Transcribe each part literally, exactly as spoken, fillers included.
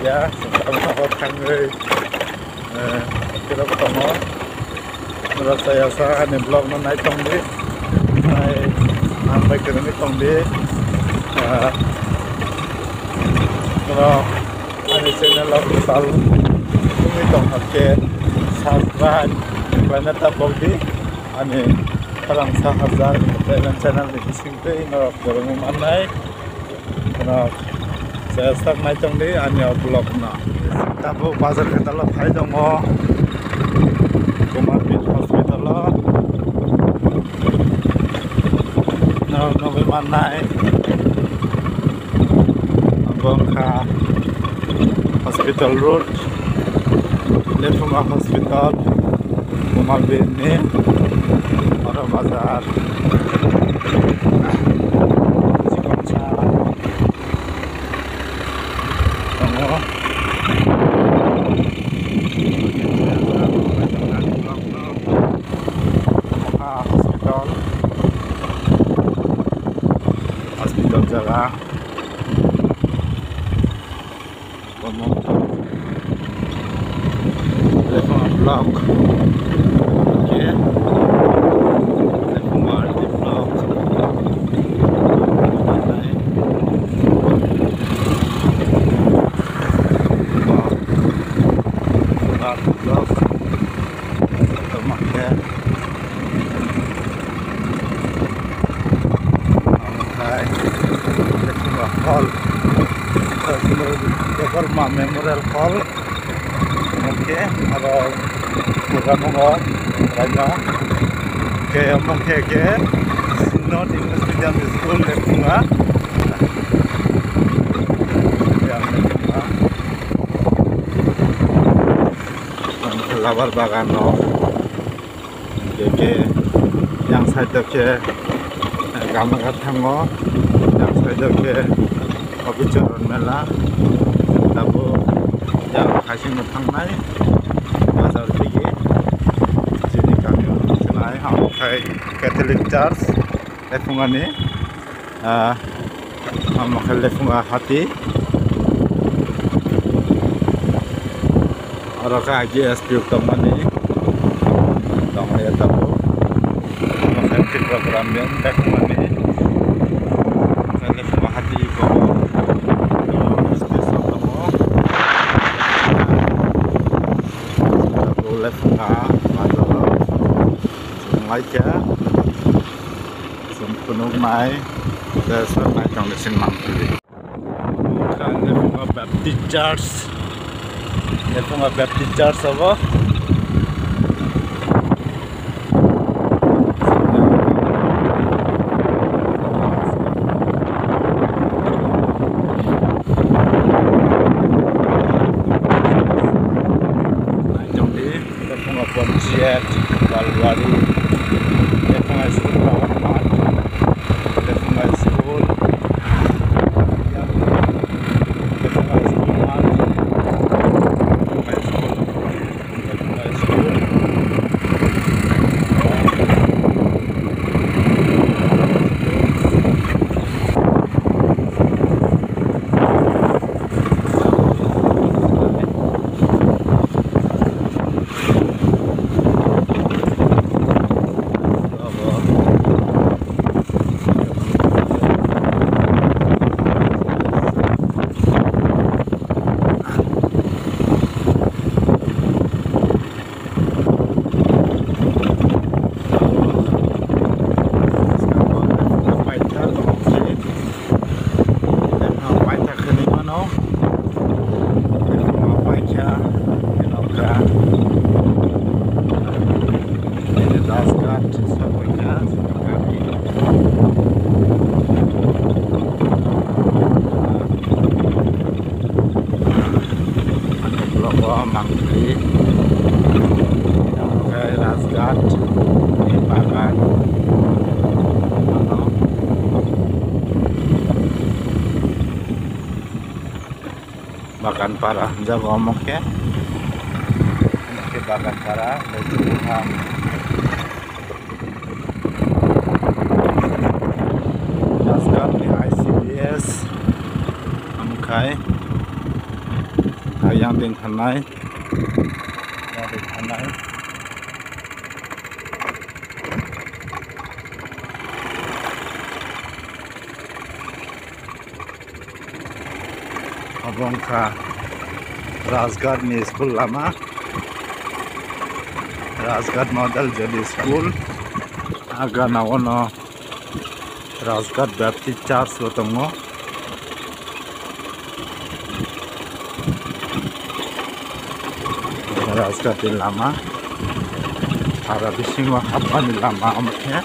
Ya, abo thangwi, eh, kira tongo. Rasa yasa ani vlog no nai tongdi. Nai, ang bai kwrwngwi tongdi. Ah, oro ani channel o kwtal wngwi tong kha khe subscribe khlaina ta bokdi. Ani kwrwngsa hajak channel ni bisingtwi norok kwrwngwi mannai. Norok chestak nai tongdi ani o vlog no. Tabuk bazar gandalo phai tongo. Kumar Hospital o. Norok nugwi mannai. Abo wngkha Hospital Road, Lephunga Hospital, Kumalbir ni oro bazar. Chikonsa tongo. Hospital, hospital jaga. Lephunga block. Okay. Lephunga R D block. Block. Block. Toma khe. Omokhai Hall, Debbarma Memorial Hall, omokhai aro program wngo raino, khe omokhai khe North English Medium School Lephunga. Rubber bagan no. Hingke khe yang side o khe Gamaga thango, yang side o khe Abhicharan Mela, tabuk yang haising no thangnai bazar digi chini kami o thanglai, omokhai Catholic Church Lephungani. Ah, omokhai Lephunga hati. Oro khe I G S P tongmani. Tongmani tabuk. Omokhai Tripura Gramin tongmani. Omokhai Lephunga hati ko. Station tongo. Tabuk Lephunga bazar o. Chwng lai kha. Chwng phunuknai, tei swngnai tongni sini mangpili. Lephunga Baptist Church, Lephunga Baptist Church obo. Nai tongdi. Lephunga Panchayat, Balwari, Lephunga School, Lephunga School, Lephunga School, Lephunga School. Paitha khwnwi mano. Paitha, Rajghat, Sapoika, Blogo mangpili, omo khe Rajghat ni bagan. Bagan para hwnjago omo khe. Omo khe bagan para, Rajghat ni I C D S, omo khai. Yang ding thanai. Yang ding thanai. Obo wngkha Rajgarh ni school lama, Rajgarh Model J B School. Agana ono Rajgarh Baptist Church bo tongo. Rajgarh ni lama, aro bisingo hapmani lama omo khe.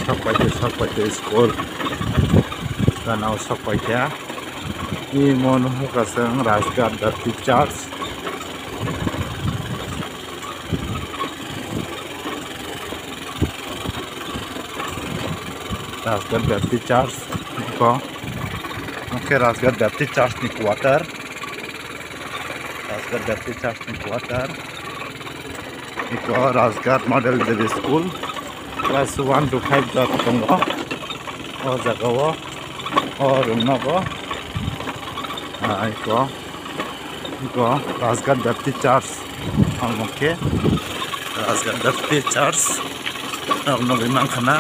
Sok paikhe, sok paikhe school. Gana o sok paikhe. Imo nuhukha chwng Rajgarh Baptist Church. Rajgarh Baptist Church, iko, omo khe Rajgarh Baptist Church ni quarter. Rajgarh Baptist Church ni quarter. Iko Rajgarh Model J B School, class one to five jat tongo o jaga o, o room nogo. Ah, iko, iko Rajgarh Baptist Church, omo khe Rajgarh Baptist Church, nok nogwi mankha na.